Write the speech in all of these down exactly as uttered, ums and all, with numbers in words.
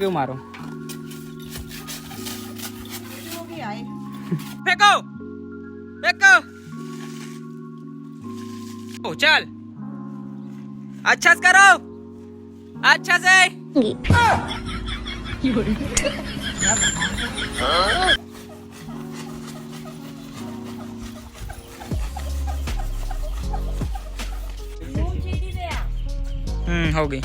क्यों मारो? फेंको, फेंको। ओ, चल, अच्छा से करो, अच्छा से। हम्म, हो गई।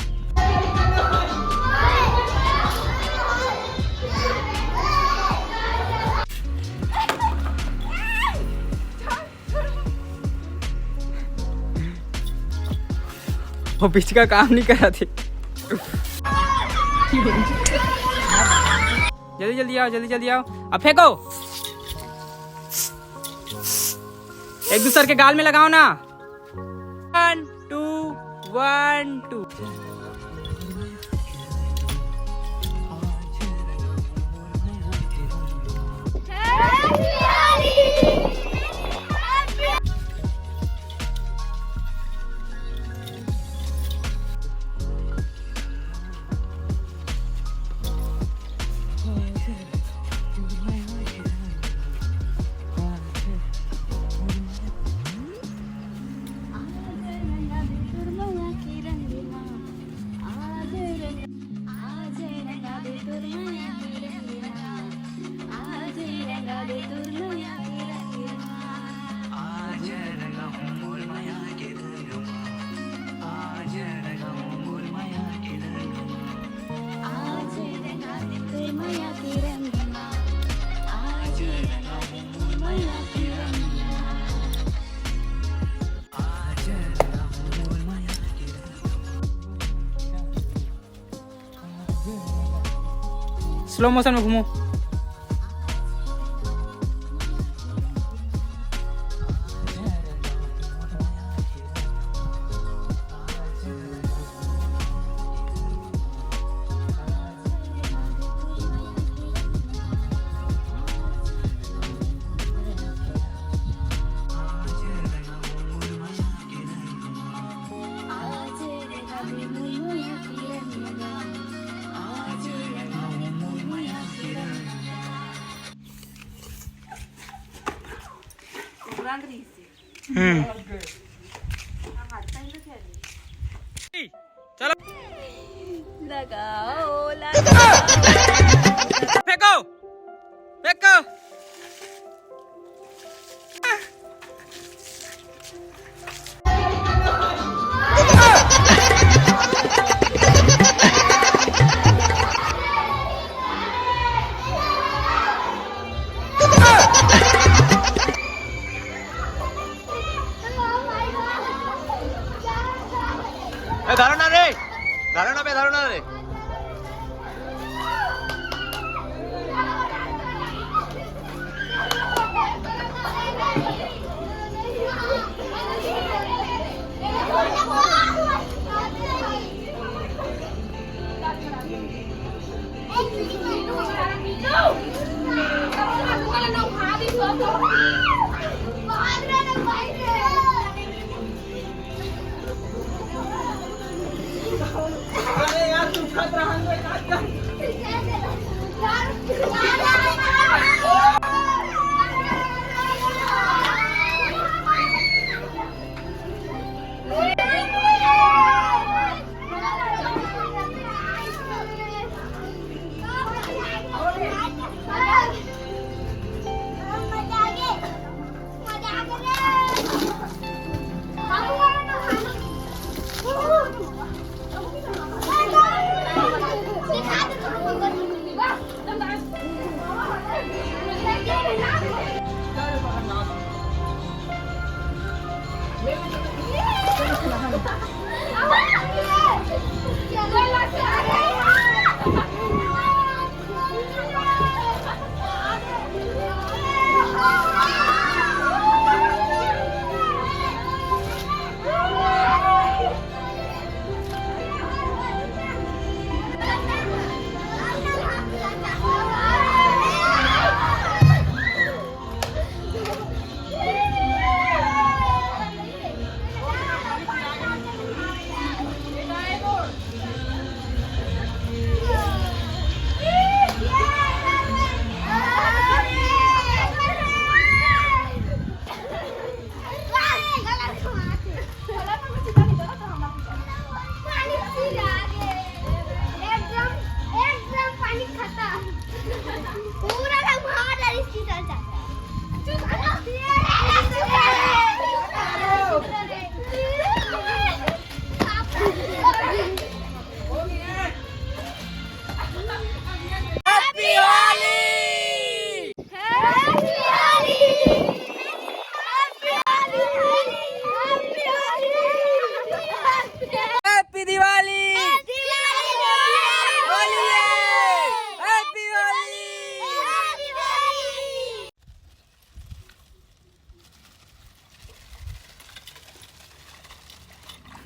वो पिचका काम नहीं करा थे। जल्दी जल्दी आओ, जल्दी जल्दी आओ। अब फेंको। एक दूसर के गाल में लगाओ ना। One, two, one, two. Slow motion में घूमो। हम्म। चलो। लगाओ, लगाओ। फेंको, फेंको। ए, धरो ना रे, धरो ना बे, धरो ना रे।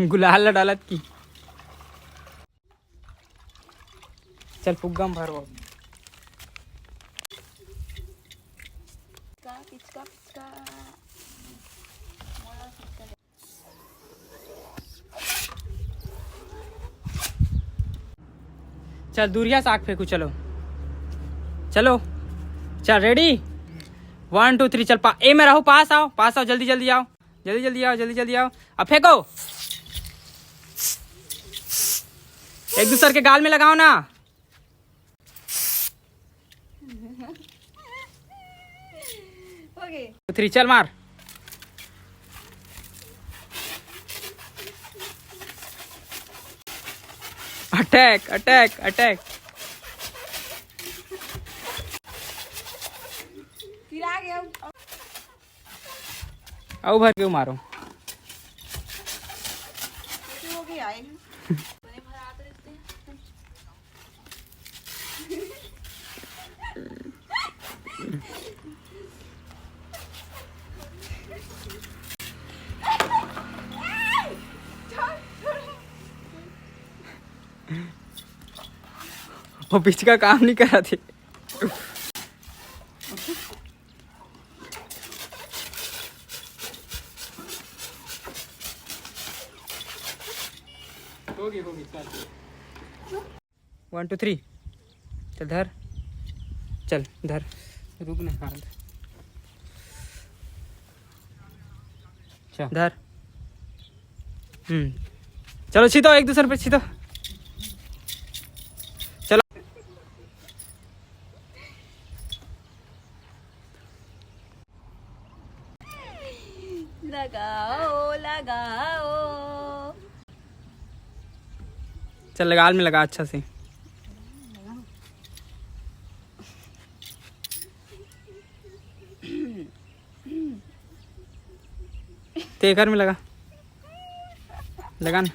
गुलाल ला डालत की। चल फुग्गा म भरवा। पिचका, पिचका, पिचका। चल दूरिहा से आग फेंकू, चलो। चलो। चल रेडी। वन टू थ्री, चल पा-, ए में रहो, पास आओ, पास आओ, जल्दी जल्दी आओ। जल्दी जल्दी आओ, जल्दी जल्दी आओ। अब फेंको। एक दूसर के गाल में लगाओ ना। ओके। थ्री, चल मार। Attack, attack, attack. फिर आ गया। अउ भर के मारो। हो गया है। वो पिचका काम नहीं करा थे। होगी, होगी, चल। One two three. चल धर, चल धर। रुक ना, हाँ। चल। धर। हम्म। चलो छीतो, एक दूसर पे छीतो। चलो। लगाओ, लगाओ। चल, गाल में लगा अच्छा से। तेकर में लगा, लगा ना।